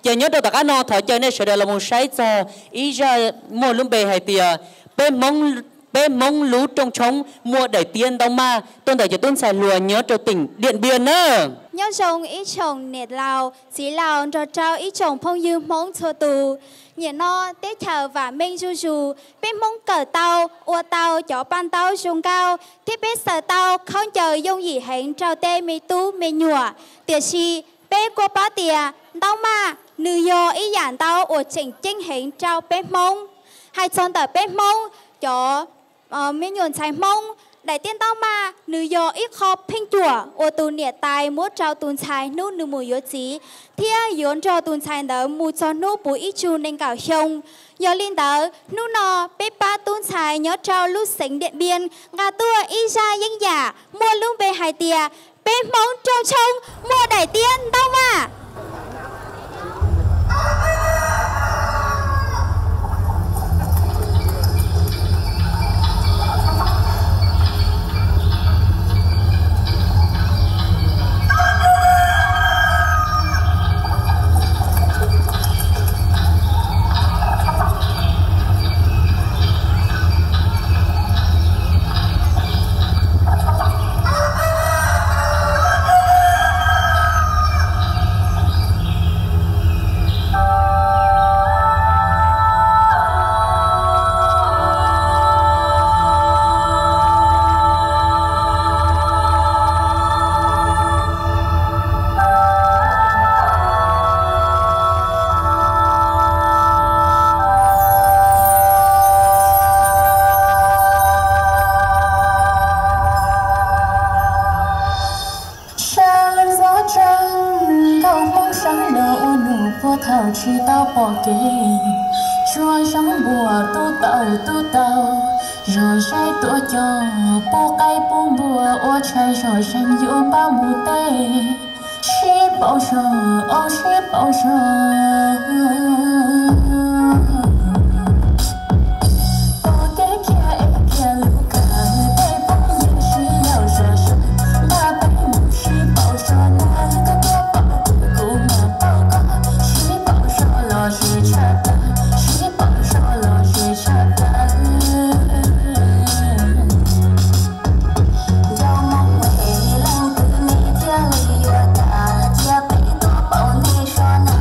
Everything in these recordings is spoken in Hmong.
Ces nyob rau tom qab no thov caw nej sawv daws los mus saib txog ib zaj muaj lub npe hais tias peb Hmoob, peb Hmoob lub rooj tshoob muaj daim tiab ntaub maj tuaj ntawm cov tub ntxhais hluas nyob rau teem Diam Npias na. Nyob zoo ib tsoom niam laus, txiv laus nrog rau ib tsoom phooj ywg Hmoob txhua tus. Nim no teb chaws vam meej zuj zus, peb Hmoob kawm tau, ua tau cov paj ntaub zoo nkauj, thiab peb xaws tau khaub ncaws yooj yim heev rau tej me tub me nyuam. Tiam sis peb kuj paub tias ntaub maj nws yog ib yam ntaub uas tseem ceeb heev rau peb Hmoob. Hais txog ntawm peb Hmoob, cov me nyuam ntxhais Hmoob, daim tiab ntaub maj nws yog ib qho pheej cuam uas tus niam tais muab rau tus ntxhais hnub nws mus yuav txiv, thiab yuav nrog tus ntxhais ntawd mus txog hnub puv ib tsug nees nkaum xyoo. Yog li ntawd, hnub no peb pab tub ntxhais nyob rau lub xeev Diam Npias nqa tuaj ib zaj yeeb yam muaj lub npe hais tias peb Hmoob rooj tshoob muaj daim tiab ntaub maj. Sawv zov tsees nkauj Hmoob sawv daws ua nus puag thaum tsis tau pom kev. Tsuas zoo npuas tub tau tub tau, zog saib tuaj cog pub qaib pub npua ua tshais zog zeeg yuav npaj mus teb. Sib pauv zog, au sib pauv zog. Pom kev khiav es khiav lub kawm, tej phooj ywg sib yaum zog zog, npaj peb mus sib pauv zog na, koj thiaj paub kuv, kuv mam paub koj, sib pauv zog los ze tshaj plaws, sib pauv zog los ze tshaj plaws. Yog Hmoob es leej twg nej thiaj li yuav kam cia peb tuaj pauv nej zog na.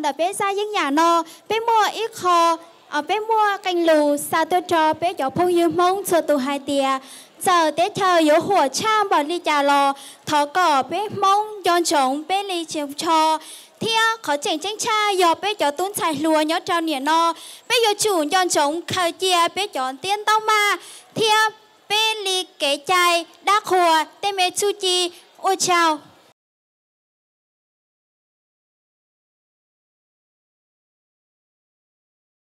Tawm peb zaj yeeb yam no, peb muaj ib qho, peb muaj qee lus xa tuaj rau peb cov phooj ywg Hmoob txhua tus hais tias, txawm teb chaws yuav huam tshaj npaum li cas los thov kom peb Hmoob nco ntsoov peb li ris tsho, thiab qhov tseem ceeb tshaj yog peb cov tub ntxhais hluas nyob rau niam no, peb yuav tsum nco ntsoov khaws cia peb cov ntiab ntaub maj thiab peb li kev cai dab qhuas tej me txuj ci. Ua tsaug.